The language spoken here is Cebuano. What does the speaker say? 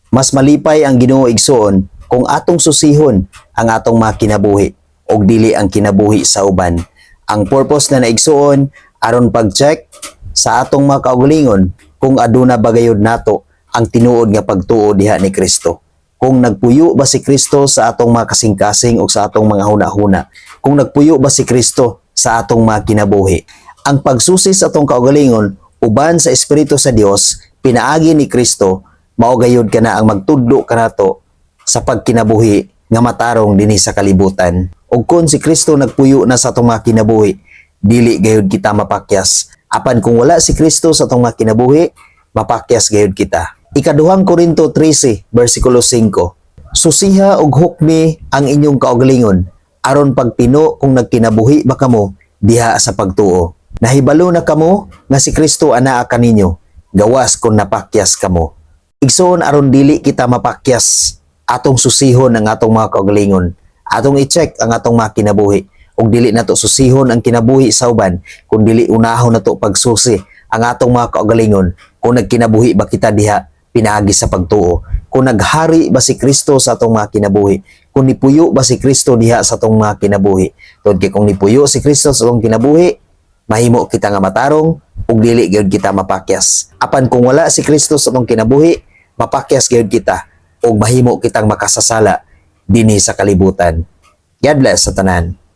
Mas malipay ang Ginoo, igsuon, kung atong susihon ang atong mga kinabuhi ug dili ang kinabuhi sa uban. Ang purpose na naigsuon aron pag-check sa atong mga kaugalingon kung aduna ba gayud nato ang tinuod nga pagtuo diha ni Kristo. Kung nagpuyo ba si Kristo sa atong mga kasing-kasing o sa atong mga huna-huna. Kung nagpuyo ba si Kristo sa atong mga kinabuhi. Ang pagsusi sa atong kaugalingon uban sa Espiritu sa Dios pinaagi ni Kristo, mao gayud kana ang magtudlo kanato sa pagkinabuhi nga matarong dinhi sa kalibutan. Ug kung si Kristo nagpuyo na sa atong mga kinabuhi, dili gayud kita mapakyas. Apan kung wala si Kristo sa atong mga kinabuhi, mapakyas gayud kita. Ikaduhang Korinto 13, versikulo 5. Susiha og hukmi ang inyong kaugalingon aron pagpino kung nagkinabuhi ba kamo diha sa pagtuo. Nahibalo na kamo nga si Kristo anaa kaninyo, gawas kung napakyas kamo. Igsoon, aron dili kita mapakyas, atong susihon ang atong mga kaugalingon. Atong i-check ang atong mga kinabuhi. Ug dili nato susihon ang kinabuhi sa uban kung dili unahon nato pagsusi ang atong mga kaugalingon kung nagkinabuhi ba kita diha pinaagi sa pagtuo. Kung naghari ba si Kristo sa atong mga kinabuhi. Kung nipuyo ba si Kristo diha sa atong mga kinabuhi. Tungod kay kung nipuyo si Kristo sa atong kinabuhi, mahimo kita nga matarong ug dili gyud kita mapakyas. Apan kung wala si Kristo sa atong kinabuhi, mapakyas gyud kita ug mahimo kitang makasasala dinhi sa kalibutan. God bless sa tanan.